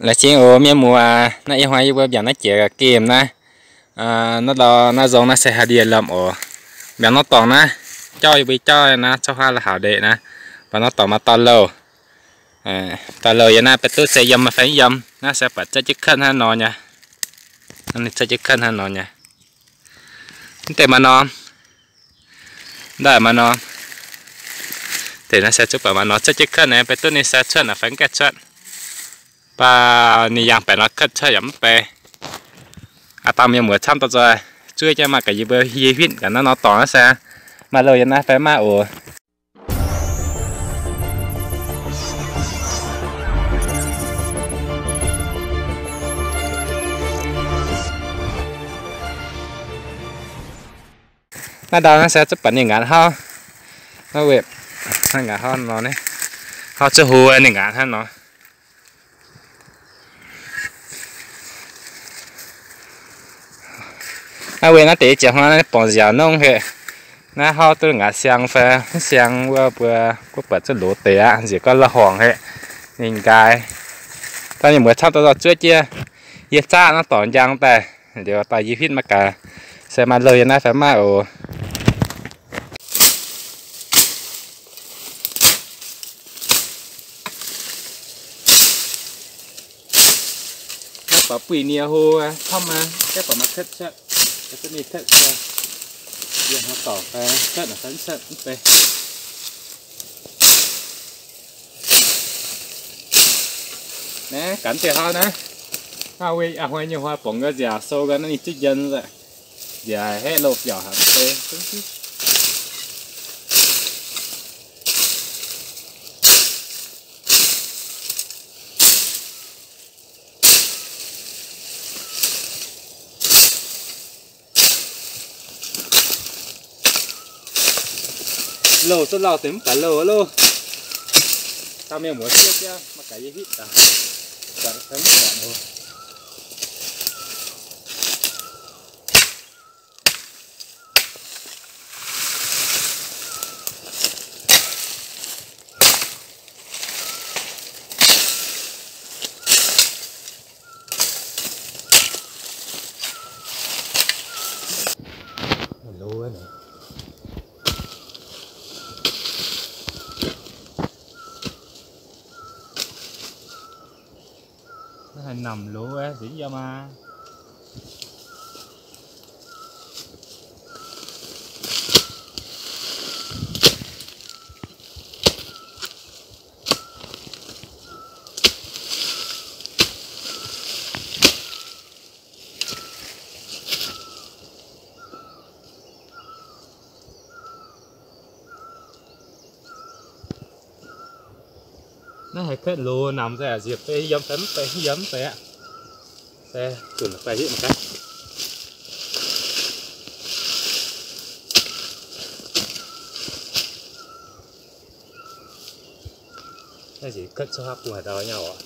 Laengz zingh oc mienh muoz, naaiv ih hnoi yie mbuo mbiaauc naaiv jiex ga'gem naaiv. Naaiv ndau naaiv nzong naaiv se haaix ndie lomh oc. Mbiaauc norm dorngx naaiv, jauv yie mbuo jauv naaiv, cov huaav la'haux ndeic naaiv, mbiaauc norm dorngx maaih dauh louh. Dauh louh yiem naaiv, mv baac duqv se yiem fai mv yiem, naaiv se buatc zatv jienv kuotv hnangv nor nyei. Zatv jienv kuotv hnangv nor nyei. Mv deix maaih norm, ndaaih maaih norm. Deix naaiv se zuqc buatc maaih norm zatv jienv kuotv naaiv, mv baac duqv ninh se cuotv naaic fai mv gaengh cuotv. Mv baac ninh yangh baeqc nor kuotv cuotv yaac mv bei. Aa, dangh mienh muoz camv daaih zoih zuov jienv mangc gaax yie mbuo hieh huitv gaax naaiv norm dorngx naaiv se maaih louh yiem naaiv fai maiv oc. Naaiv ndau naaiv se zuqc buatc ninh ngaatc hlauv. Naaiv weic ngaatc hlauv nor, hlauv zuqc hlo ninh ngaatc hnangv nor. Naaiv weic naaiv deix jiex hnangv naaiv borngz nziaauc nongv heh. Naaiv hlauv duqv ngaatc siang fai mv siang wuov mbuo guov buatc zuqc loz deix aqv, nziex gorngv la'horngc heh. Ninh nqaai. Dangh mienh muoz camv daaih zuov jienv yie zaqv naaiv dorngx njang daaih, liuz daaih yie huitv mangc gaax se maaih louh yiem naaiv fai maiv oc. Naaiv baac buih nie hlo camv maah, gaeqv baac maaih kuotv cuotv, duqv ninh kuotv cuotv, yie hnangv dorngx fai kuotv naaic fai mv cuotv mv bei. Naaiv ganh deix hlauv naaiv, hnangv wuov a'hnoi nyei hnoi borngz nziaauc sou gau naaiv ninh zuqc njien nzengc, nziaauc haeqv loh biauc haic mv bei. Louh zuqc lauh deix mv baac louh loh. Dangh mienh muoz siev jienv mangc gaax yie hitv daaih. Buatc fai mv buatc oc. Naaiv haaix namx loz, ziex yiem aqv. Naaiv haiz kuotv loz namx daaih, nziex fai yiem fai mv bei, yiem mv bei aqv. Se zunc fai hitv mangc gaax. Naaiv nziex kuotv coqv haav bung haaix dauh nyei oc.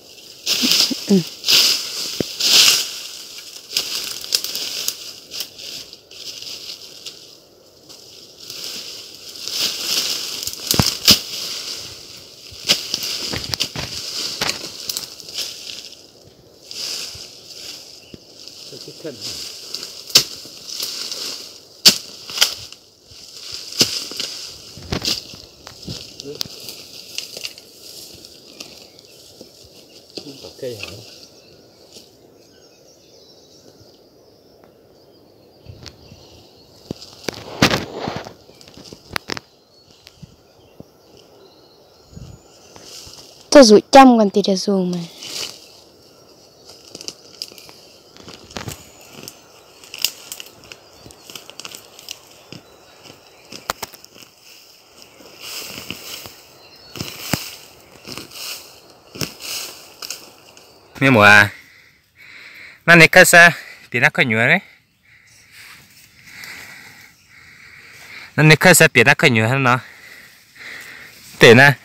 Duqv nzuqc jamv ganh deix daaih zungh maah. Mienh muoz, naaiv ninh kuotv se bieqc naaiv kuotv nyuoz. Naaiv ninh kuotv se bieqc naaiv kuotv nyuoz hnangv nor. Deix naaiv,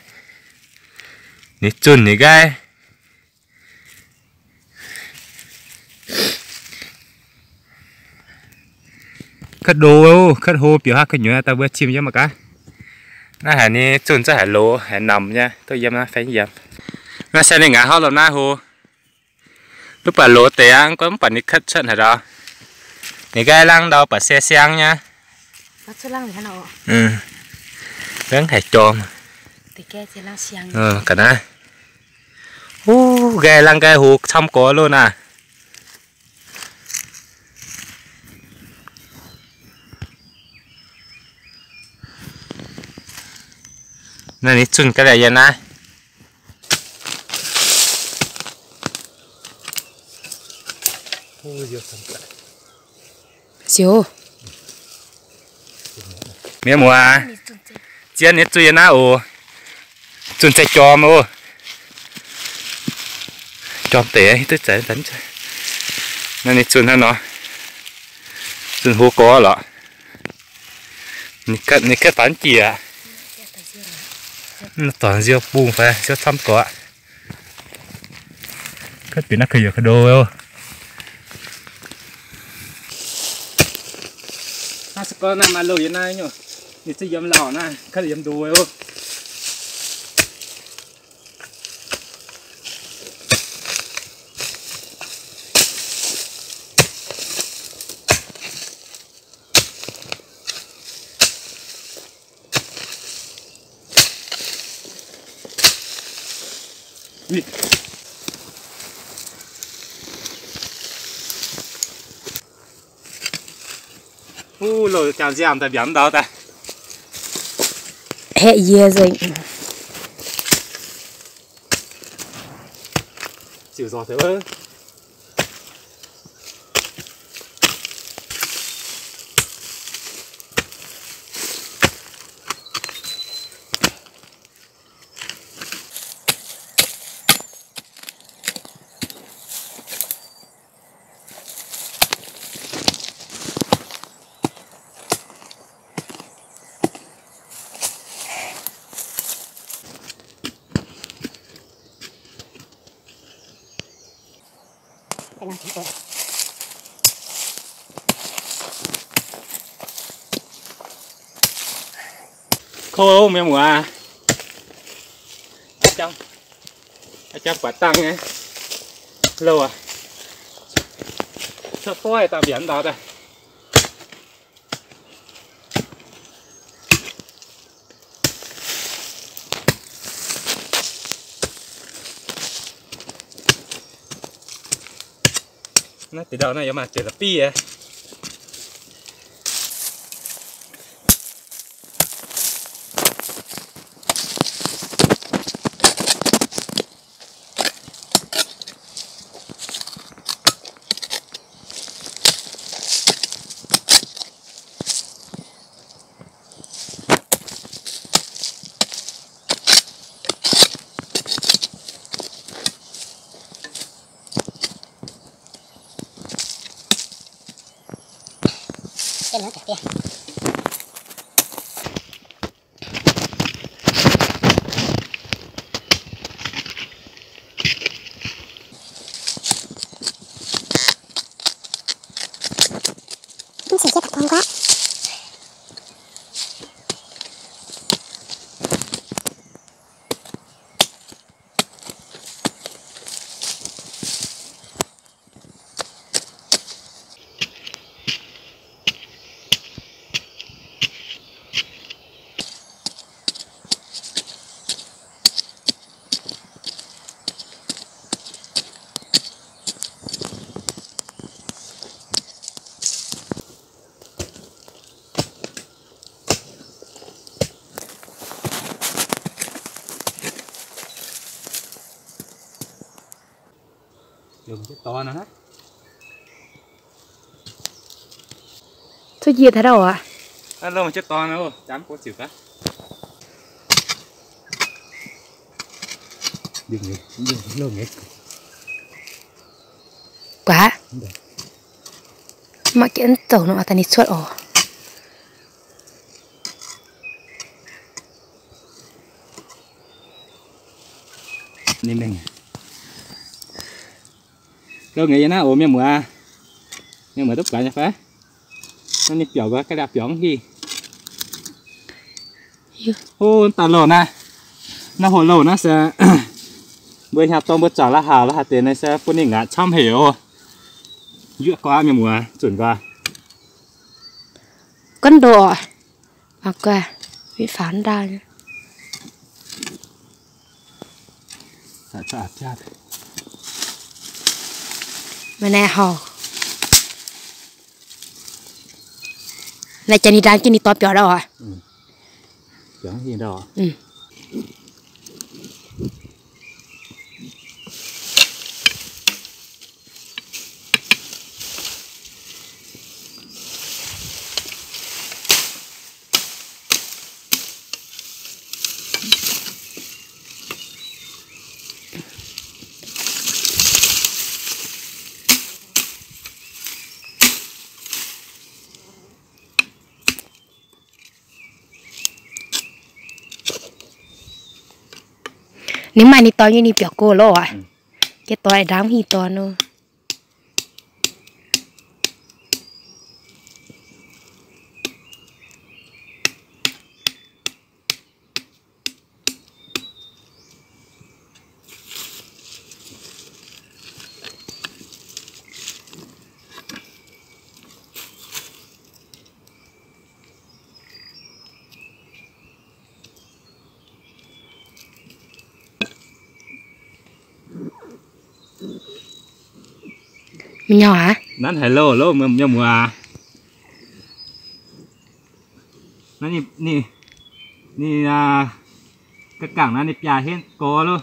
ninh zunh ninh nqaai. Kuotv ndo, kuotv hlo, bieqc haav kuotv nyuoz daaih mbuo tim yiem mangc gaax. Naaiv haiz ninh zunh zungv haiz loz haiz namx nyei, duqv yiem naaiv fai mv yiem. Naaiv se ninh ngaatc hlauv lomh naaiv hlo. Duqv baac loz deix aqv, mv baac ninh kuotv cuotv haaix ndau. Ninh nqaai laangh ndau baac se siang nyei. Laangh haic jorm. Ga'naaiv. Uv, nqaai laangh nqaai hoc camv gorx loh naah. Naaiv ninh zunh ga'naaiv yiem naaiv. Siou. Mienh muoz, zien ninh zunh yiem naaiv oc. Zunh zeiz jorm oc. Jorm deix, duqv zeiz. Naaiv ninh zunh hnangv nor. Zunh hoc gorx lorqc. Ninh kuotv faaux jiex. Dorngx nziou bung fai nziou camv gorx. Kuotv bieqc naaiv ka'youx ka'ndo oc. Naaiv se gorngv naaiv maaih louh yiem naaiv nyei, ninh zungv yiem lauh naaiv, kuotv yiem ndo oc. Uv, louh jangx nziaamv daaih mbiaauc ndau daaih. Haeqv yie nzengc. Ziouc nzorc deix wuov. Kouv mienh muoz, jangx buatc dangh nyei louh aqv. Cuotv foiv dangh mbiaauc ndau daaih. Naaiv deix ndau naaiv yaac maaih deix la'bieiv. Cuotv njiec haaix dauh aqv? Guaax, maiv gaengh zoux nor, daaih ninh cuotv oc. Ninh mengh. Louh ngaengc yiem naaiv oc mienh muoz. Mienh muoz duqv buatc nyei fai? Naaiv ninh biauc nqaai, ga'naaiv biauc mv hingh. Hov, daaih louh naaiv. Naaiv hoc louh naaiv se Mbuo hnyangx-dorng mbuo zuangx la'haux, la'haux deix naaiv se bun ninh ngaatc camv haic oc. Yuoqv gorx mienh muoz zunc nqoi. Gorngv ndoqc, mv faaux ndaauh. Maiv naaiv horc. Naaiv jaax ninh ndaang jienv ninh dorn biaux ndau oc. Ninh maaih ninh dorn nyei ninh biaux go lorqc. Jienv dorn aengx ndaang hingh dorn nor. Mv nyauv aqv. Nanv haic loh, loh mienh muoz. Naaiv ninh, ninh, ninh, ga'gangc naaiv ninh biaa henv gorx loh.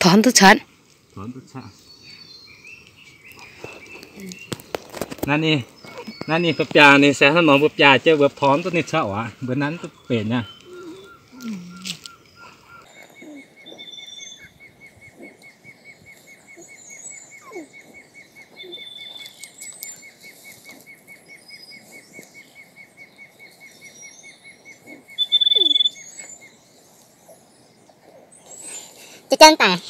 Torngx duqv caqv. Naaiv ninh, naaiv ninh mbuo biaa ninh se hnangv nor mbuo biaa jienv mbuo torngx duqv ninh caqv oc, mbuo nanv duqv benx aqv. Janx-janx daic.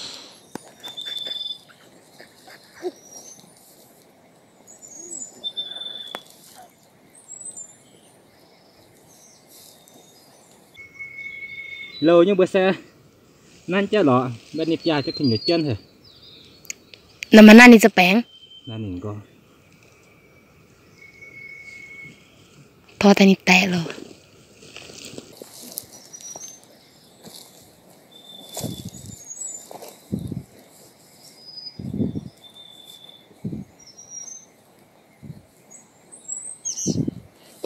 Louh nyei mbuo se nanv jienv lorqc, mbuo ninh biaa jienv kuh nyuoz jienv haic. Naaiv maaih naaiv ninh za'baengx. Naaiv ninh nqorngv. Tor daaih ninh daeqc loh.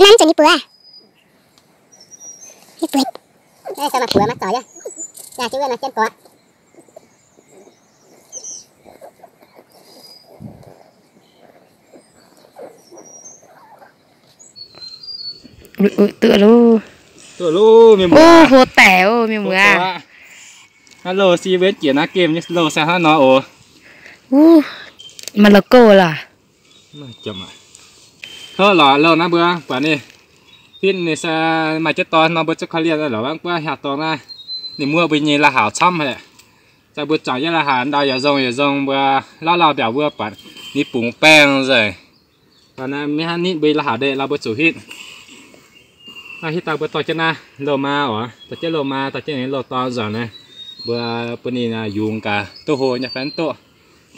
Nanv zuqc ninh buoz. Ninh buoz. Naaiv se maaih buoz maiv zoih yaac. Yaac jienv wuov nor jienv gorx. Duqv loh. Duqv loh, mienh muoz. Hlo daic oc, mienh muoz. Naaiv loh si mbuo jiex naaiv gemh nyei loh se hnangv nor oc. Maaih loh gouv lorqc. Kouv lorqc, loh naaiv mbuo buatc ninh fitv ninh se maaih jienv dorn nor mbuo zuqc korv-lienh lorqc, mv baac hnyangx dorng naaiv ninh muoqv mbuo nyei la'haux camv haic. Zai mbuo zuangx jienv la'haux ndau yaac nzong yaac nzong, mbuo lauh lauh mbiaauc mbuo buatc ninh bungx baengh nzengc. Mv hnangv nitv mbuo la'haux ndeic lorz mbuo zuqc hitv. Naaiv hitv daaih mbuo dorh jienv naaiv loh maa oc, dorh jienv loh maa, dorh jienv loh dorn nzuonx naaiv, mbuo bun ninh yungz gaax duqv hlo nyei fai mv duqv.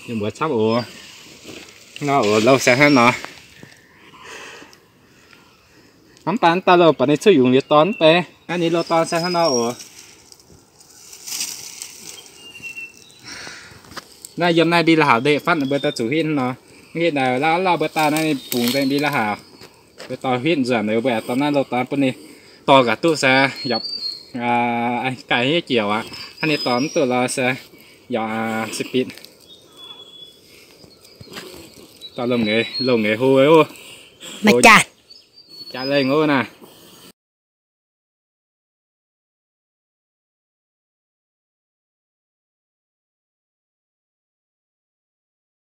Ninh mbuox camv oc. Nor oc, loh se hnangv nor. Mv baac mv daaih loh baac ninh cuotv yungz liuz dorn mv bei. Naaiv ninh loh dorn se hnangv nor oc. Naaiv yiem naaiv mbi la'haux ndeic fatv mbuo daaih zuqc hitv nor. Hitv naaic lauh lauh mbuo daaih naaiv ninh bungx nzengc mbi la'haux. Mbuo dorh hitv nzuonx mbuo aengx dorh naaiv loh dorn bun ninh dorh gaax duqv se yaac gaaih hiuv jiex aqv. Hnangv ninh dorh mv duqv lorz se yaac se bitv. Dorh loh eix hlo oc. Maaih jaax. Jaax lengh oc naaiv.